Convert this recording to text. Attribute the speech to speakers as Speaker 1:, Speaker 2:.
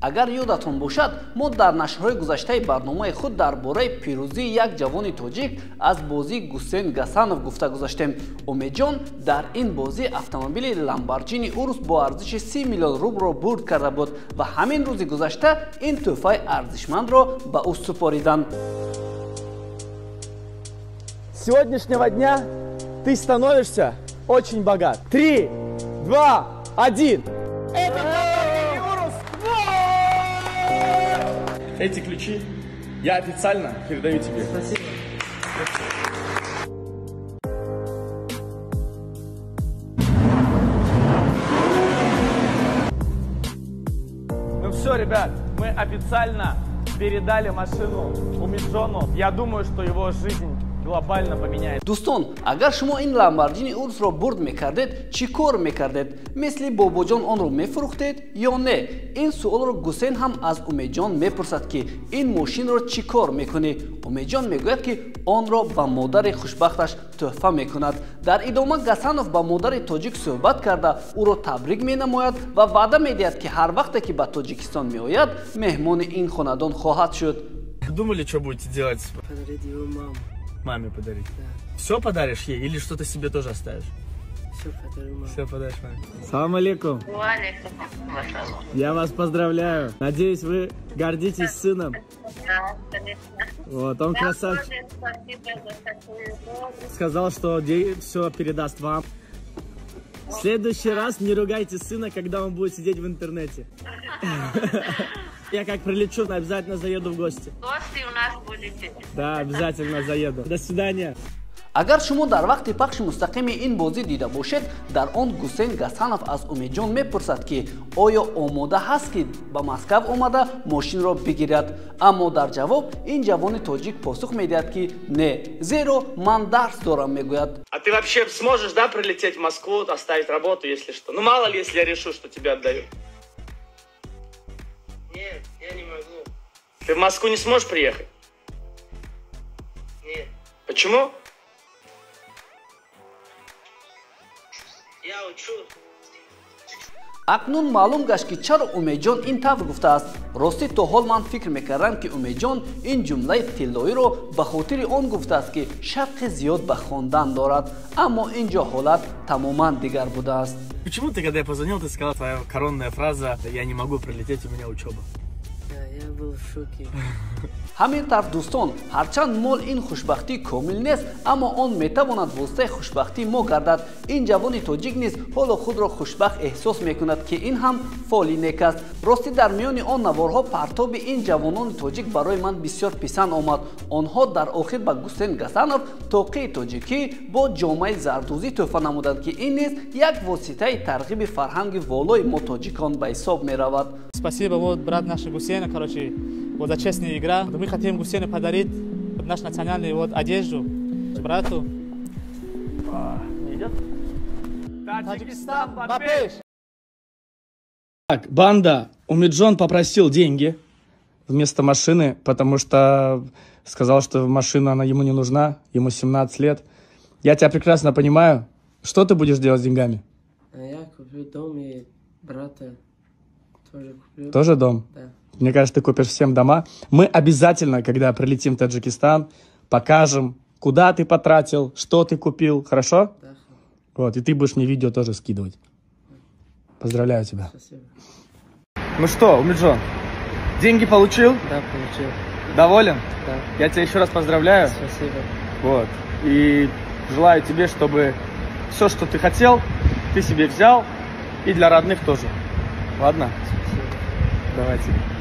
Speaker 1: Агар ёдатон бошад, мо дар нашрҳои гузаштаи барномаи худ дар бораи пирӯзии як ҷавони тоҷик аз бозии Гусейн Гасанов гуфта гузаштем. Умедҷон дар ин бозӣ автомобили Ламборҷини Урус бо арзиши 30 миллион рублро бурд карда буд ва ҳамин рӯзи гузашта ин тӯҳфаи арзишмандро ба ӯ супориданд.
Speaker 2: С сегодняшнего дня ты становишься очень богат. 3, 2, 1. Это Lamborghini Urus! Эти ключи я официально передаю тебе.
Speaker 3: Спасибо.
Speaker 2: Ну все, ребят, мы официально передали машину Умиджону. Я думаю, что его жизнь глобально поменяет.
Speaker 1: Дӯстон, агар шумо ин Ламборҷини Урусро бурд мекардед, чӣ кор мекардед? Мисли Бобоҷон онро мефурӯхтед ё не? Ин суолро Гусейн ҳам аз Умедҷон мепурсад, ки ин мошинро чӣ кор мекунӣ? Умедҷон мегӯяд, ки онро ба модари хушбахташ тӯҳфа мекунад. Дар идома Гасанов ба модари тоҷик суҳбат карда, ӯро табрик менамояд ва ваъда медиҳад, ки ҳар вақте ки ба Тоҷикистон меояд, меҳмони ин хонадон хоҳад шуд.
Speaker 2: Думали, что будете делать?
Speaker 3: Подарить его маму.
Speaker 2: Маме подарить?
Speaker 3: Да.
Speaker 2: Все подаришь ей или что-то себе тоже оставишь?
Speaker 3: Все подарю маме.
Speaker 2: Все подаришь маме. Салам алейкум. Я вас поздравляю. Надеюсь, вы гордитесь сыном.
Speaker 4: Да, конечно.
Speaker 2: Вот, он красавчик. Сказал, что все передаст вам. В следующий раз не ругайте сына, когда он будет сидеть в интернете. Я как прилечу, обязательно заеду в гости.
Speaker 4: Гости у нас будете.
Speaker 2: Да, обязательно заеду. До свидания.
Speaker 1: Агар шумо дар вақти пахши мустақими ин бозӣ дида бошед, дар он Гусейн Гасанов аз Умедҷон мепурсад, ки оё омода ҳаст, ки ба Москав омада мошинро бигирад. Аммо дар ҷавоб ин ҷавони тоҷик посух медиҳад, ки не, зеро ман дарс дорам, мегӯяд.
Speaker 2: А ты вообще сможешь, да, прилететь в Москву, оставить работу, если что? Ну мало ли, если я решу, что тебя отдаю.
Speaker 3: Нет, я не могу.
Speaker 2: Ты в Москву не сможешь приехать?
Speaker 3: Нет.
Speaker 2: Почему?
Speaker 3: Я учу.
Speaker 1: Акнун маълум гашт, ки чаро Умедҷон ин тавр гуфтааст. Ростӣ, то ҳол ман фикр мекардам, ки Умедҷон ин ҷумлаи тиллоиро ба хотири он гуфтааст, ки шавқи зиёд ба хондан дорад, аммо ин ҷо ҳолат тамоман дигар будааст.
Speaker 2: Почему ты, когда я позвонил, ты сказала, твоя коронная фраза: я не могу прилететь, у меня учеба?
Speaker 3: Да, я был в шоке.
Speaker 1: Ҳамин тавр, дӯстон, ҳарчанд мол ин хушбахтии комил нест, аммо он метавонад воситаи хушбахтии мо гардад. Ин ҷавони тоҷик низ ҳоло худро хушбахт эҳсос мекунад, ки ин ҳам фоли нек аст. Ростӣ, дар миёни он наворҳо партоби ин ҷавонони тоҷик барои ман бисёр писанд омад. Онҳо дар охир ба Гусейн Гасанов тоқии тоҷикӣ бо ҷомаи зардӯзӣ тӯҳфа намуданд, ки ин низ як воситаи тарғиби фарҳанги волои мо тоҷикон ба ҳисоб меравад.
Speaker 5: Спасибо, вот брат наш Гусейна, короче, вот за честная игра. Мы хотим Гусейну подарить наш национальный вот одежду брату.
Speaker 2: Не идет?
Speaker 5: Таджикистан, ба пеш!
Speaker 2: Так, банда, Умиджон попросил деньги вместо машины, потому что сказал, что машина, она ему не нужна, ему 17 лет. Я тебя прекрасно понимаю. Что ты будешь делать с деньгами?
Speaker 3: Я куплю дом и брата тоже куплю.
Speaker 2: Тоже дом?
Speaker 3: Да.
Speaker 2: Мне кажется, ты купишь всем дома. Мы обязательно, когда прилетим в Таджикистан, покажем, куда ты потратил, что ты купил. Хорошо?
Speaker 3: Да.
Speaker 2: Вот, и ты будешь мне видео тоже скидывать. Поздравляю тебя.
Speaker 3: Спасибо.
Speaker 2: Ну что, Умиджон, деньги получил?
Speaker 3: Да, получил.
Speaker 2: Доволен?
Speaker 3: Да.
Speaker 2: Я тебя еще раз поздравляю.
Speaker 3: Спасибо.
Speaker 2: Вот. И желаю тебе, чтобы все, что ты хотел, ты себе взял. И для родных тоже. Ладно?
Speaker 3: Спасибо.
Speaker 2: Давайте.